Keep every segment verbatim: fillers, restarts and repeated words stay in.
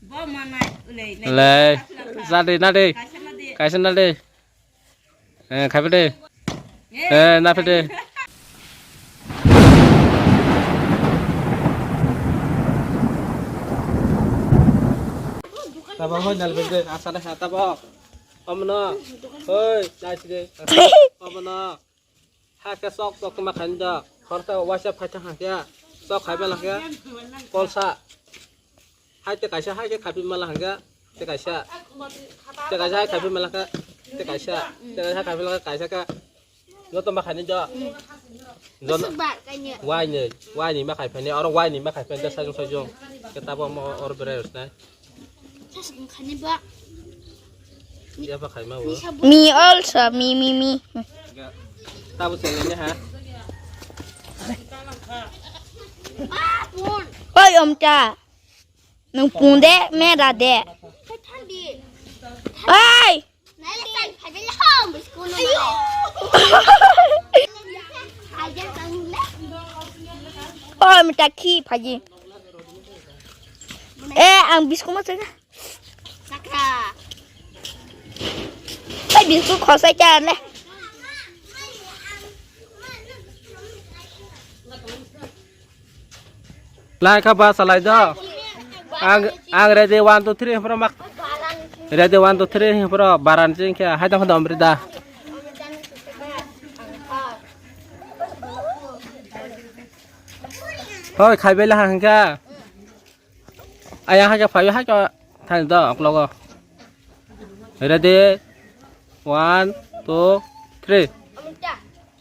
Lei, jadi nadi, kaisa nadi. Eh, khaipe de. Eh, naphe de. Tabok hoi nalbe de, asa de ha tabok. Omono. Hoi, nai si de. Omono. Hakhe sok sok ma khaini da. Khorsa waisa phaithang hakhe. Sok khaiba lakhe. Kolsa. Hai te kaisa, hai khe khaipi mala hangka, te kaisa. Te kaisa hai khaipi mala kha, te kaisa. Te kaisa hai khaipi mala kha, kaisa kha. Joto ma khaini jo. Joto. Wai ni, wai ni ma khaiphani, oro wai ni ma khaiphani, sajung sajung. Ke tabo mo oro berai rosnai. Ya pa khaima bo. Me also, me, me, me. Tabo se ne ha. Oi, omta. Nung pung de, mera de. Oi! Oi, mita khi phaji. Eh, ang biscuit ma chega. Oi, biscuit khosai cha le. Lai kha ba salai do. Ang, ang ready one, two, three hwnkhe mak. Ready one, two, three hwnkhe baran ching khe hai tong kha dom rida. Hoi khaibai la hangkha. Ayang hakhe phaibai hakhe thani do oklogo. Ready one, two, three.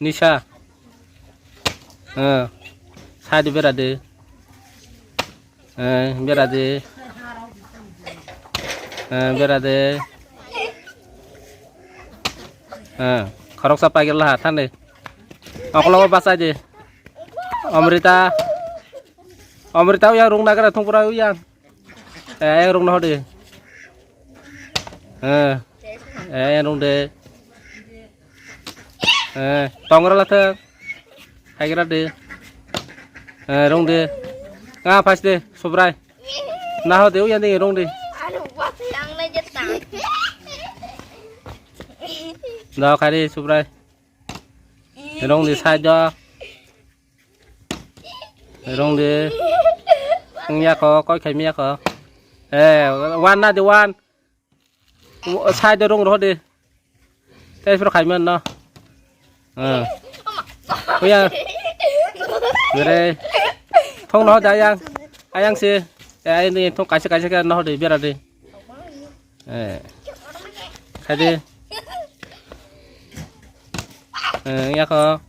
Nisa. Eh, side bera de. Eh, bera de. Eh, bera de. Eh, khoroksa paigir laha thani. Okologo bachai de. Amrita. Amrita uyang rung nagra thungpura uyang. Eh, rung no hodi. Eh. Eh, rung de. Eh, tongra latha. Haigra de. Eh, rung de. Nga phas de, Subrai. Na ho de, uyan de, rung de. Anu, buat yang na jeta. Da, khari, Subrai. Rung de, side da. Rung de. Ngyako, koi khai miyako. Eh, one na de, one. Side rung roh de. Tei phuru khaimano. Ah. Kuya. Bere. Thong no da yang. Ayang si. Eh, ayang ni thong kaisa kaisa ke no de bera de. Eh. Khai de. Eh, ya ko.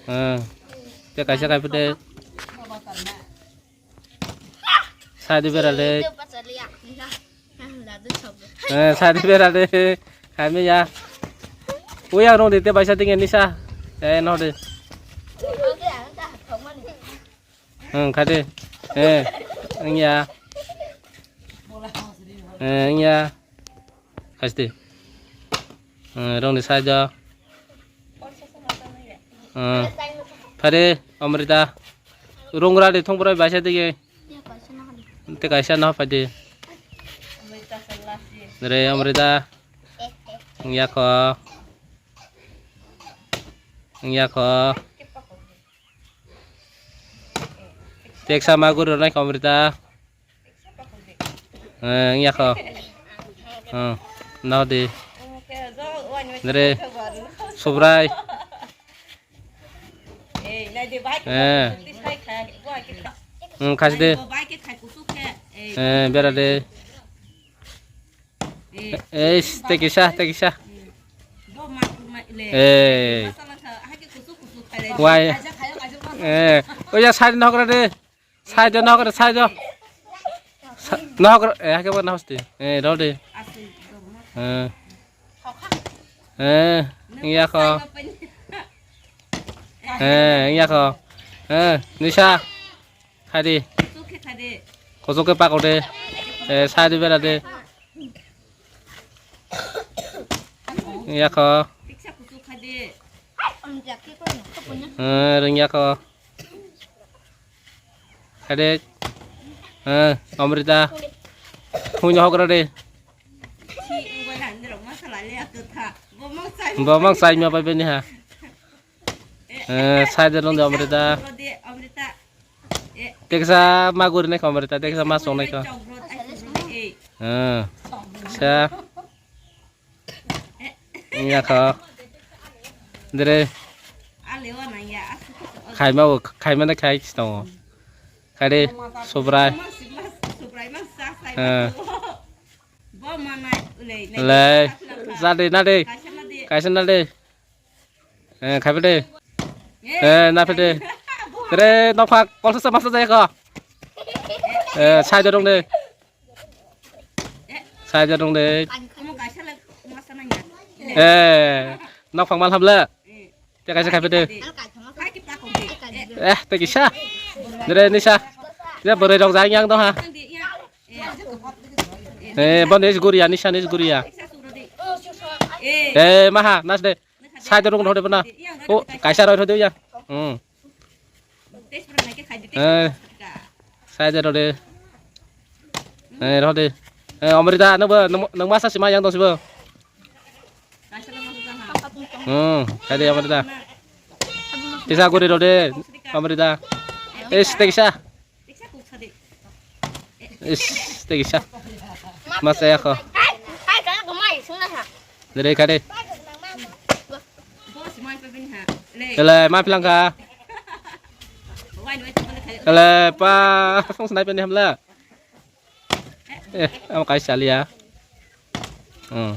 Eh. Te kaisa kai pute. Side bera le. Eh, side bera le. Kami ya. Uya rong de te baisa tinge nisa. Eh, no de. Hmm, khade. Eh, ya. Eh, ya. Khasti. Eh, rong de side. Ah, phare, Amrita. Rungra de thong bwrwi baisa dige. Te kaisa no phai de. Dre Amrita. Yako. Yako. Teksa ma guru nai Amrita. Eh, yako. Hmm, no de. Dre. Subrai. Eh. Hmm, khasi de. Eh, bera de. Eh, tekisa, tekisa. Eh. Wai. Eh, oya side no kore de. Side no kore, side. Sa-, no kore, eh, hake bo no hosti. Eh, rode. Eh. Eh, iya ko. Eh, iya ko. Eh, nisa. Khadi. Kosoke pakode. Eh, side bera de. Iya ko. Eh, ring iya ko. Khadi. Eh, Amrita. Huni hokra de. Bo mang sai ma bai bini ha. Eh, sai de rong de Amrita. Teksa ma guri nai kho Amrita, teksa ma song nai kho. Eh, sa. Iya kho. Dere. Khaima bo, khaima na khai tongo. Khai de, Subrai. Eh. Lei, ja de, na de. Kaisa na de. Eh, khai de. Eh, na phe de. Dere, nokphang, kolsa sa masa jaya kho. Eh, sai de rong de. Sai de rong de. Eh, nokphang mal hamle. Te kaisa khai pede. Eh, te kisa. Dere nisa. Ya bwrwi rok jang yang dong ha. Eh, bon is guria, nisa nis guria. Eh, maha, nas de. Sai de rong de bana. O, kaisa roi de ya. Hmm. Eh. Sai de rode. Eh, rode. Eh, Amrita, nang bo, nang, nang masa sima yang tong sibo. Hmm, sai de Amrita. Tisa guri rode, Amrita. Eh, stek sa. Is, tegi sa. Masa ya kho. Dere kade. Ele, ma pilang kha. Ele, pa, phone snai pe ni hamla. Eh, am kai salia. Hmm.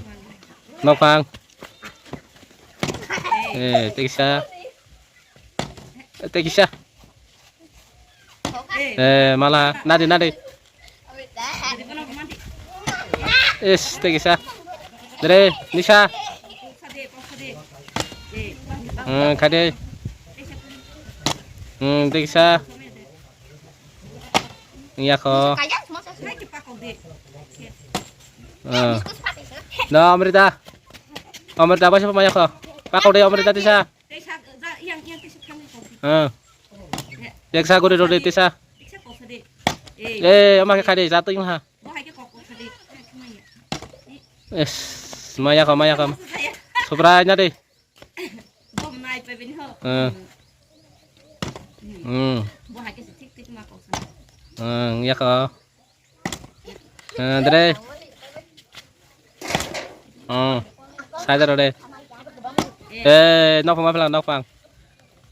Nokphang. Eh, tegi sa. Tegi sa. Eh, mala, nadi, nadi. Is, tegi sa. Dere, nisa. Hmm, kade. Hmm, tegi sa. Iya kho. Ah. No, Amrita. Amrita, apa siapa maya kho? Pakok de Amrita tisa. Ah. Teksa guri rode tisa. Eh, ama khe khai de, ja twi ha. Es, maya kho, maya kho. Subrai na de. Eh. Hmm. Hmm, ya kho. Eh, dere. Hmm. Sai dero de. Eh, nokphang ma phela nokphang.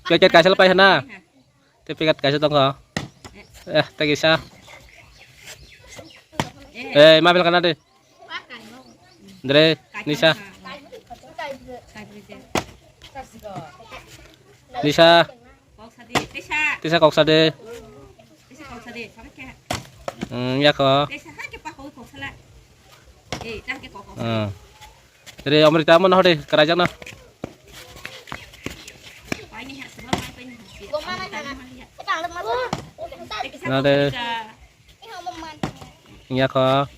Packet kaisa pai hana. Te packet kaisa tongkho. Eh, tegi sa. Eh, ma phela kana de. Dere, nisa. Nisa. Tisa kok sa de. Hmm, ya kho. Hmm. Dere Amrita mo no de, kerajang na. Na de. Ya kho.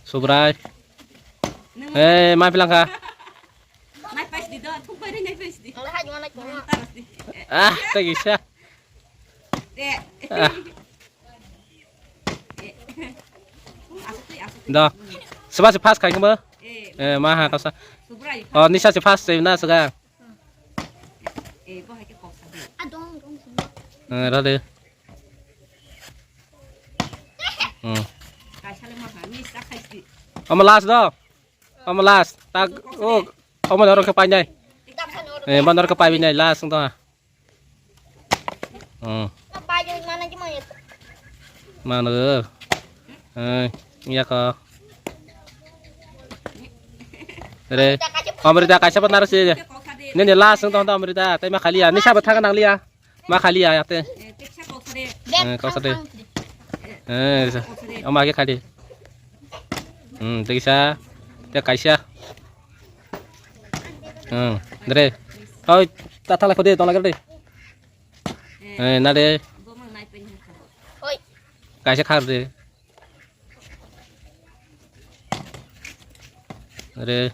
Subrai. Eh, ma phela kha. Nai pais di do, thung pai ri nai pais di. Nang hai juma nai ko. Taras di. Ah, tegi sa. De. Ah. Asuk tui, asuk tui. Do. Seba se pass khai kama? Eh. Eh, ma ha kasa. Subrai. Oh, nisa se pass se na sega. Eh, bo hai ke kok sa di. Adong, dong, dong. Eh, ra de. Hmm. Kaisa le ma ha, nisa khai di. Ama last do. Omo last, tak, oh, omo norok khe painai. Eh, bo norok khe paibinai last wng tongha. Hmm. Mano. Eh, ya kho. Re, Amrita kaisa bo narok se. Nini last wng tongha Amrita, tei ma khaliya, nisa bo thang nang liya. Ma khali ya te. Eh, kok sa de. Eh, kok sa de. Eh, sa. Ama ke khali. Hmm, te kisa. Te kaisa. Hmm, dere. Oi, ta thala khode, tola gede. Eh, na de. Kaisa khar de. Re.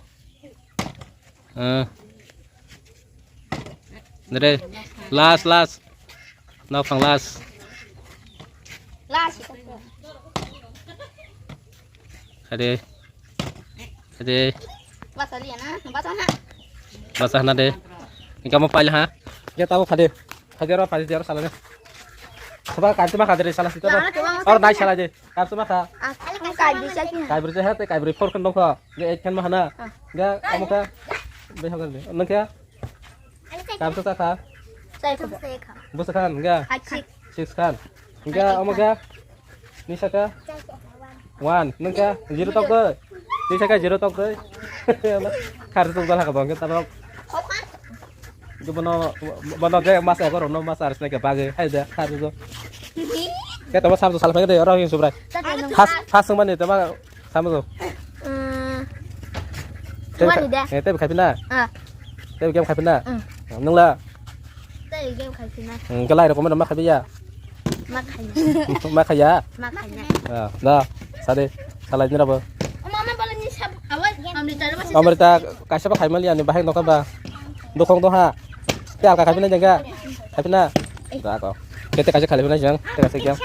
Ah. Re. Last, last. Nokphang last. Last. Hade. Hade. Basa liya na, basa ha. Basa hana de. Ingka mo pail ha. Ya tabo khade. Khade ro, khade ro sala de. Saba kar tuma khade re sala sita. Or nai sala de. Kar tuma kha. Kai bri se ha te kai bri four khan dong kha. Ge eight khan ma hana. Ga amo kha. Be ha ga de. Nang kha. Kam sa kha. Sai kha. Bo sa khan ga. Six khan. Ga amo ga. Ni sa kha. One. Nang kha zero tok de. Ni sa kha zero tok de. Khar tok dal ha ka bang ke tarok. Bono, bono je mas ego rono mas arsne ke bage hai de khar do. Ke to sam sal phai de oro hin subrai. Fast, fast mani te ma sam do. Mm. Te Wani de. Eh, te khai pina. Ah. Te game khai pina. Mm. Nungla. Te game khai pina. Hmm, kelai rok ma khai ya. Ma khaiya. Ma khaiya. Ma khaiya. Ah, da. Sade. Salai ni rabo. Mama bala ni sab awal amri tara ma. Amrita kaisa ba khai mali ani bahai nokta ba. Dokong do ha. Te alka khai pina jengga. Khai pina. Da ko. Te te kaisa khai pina jeng. Te kaisa game.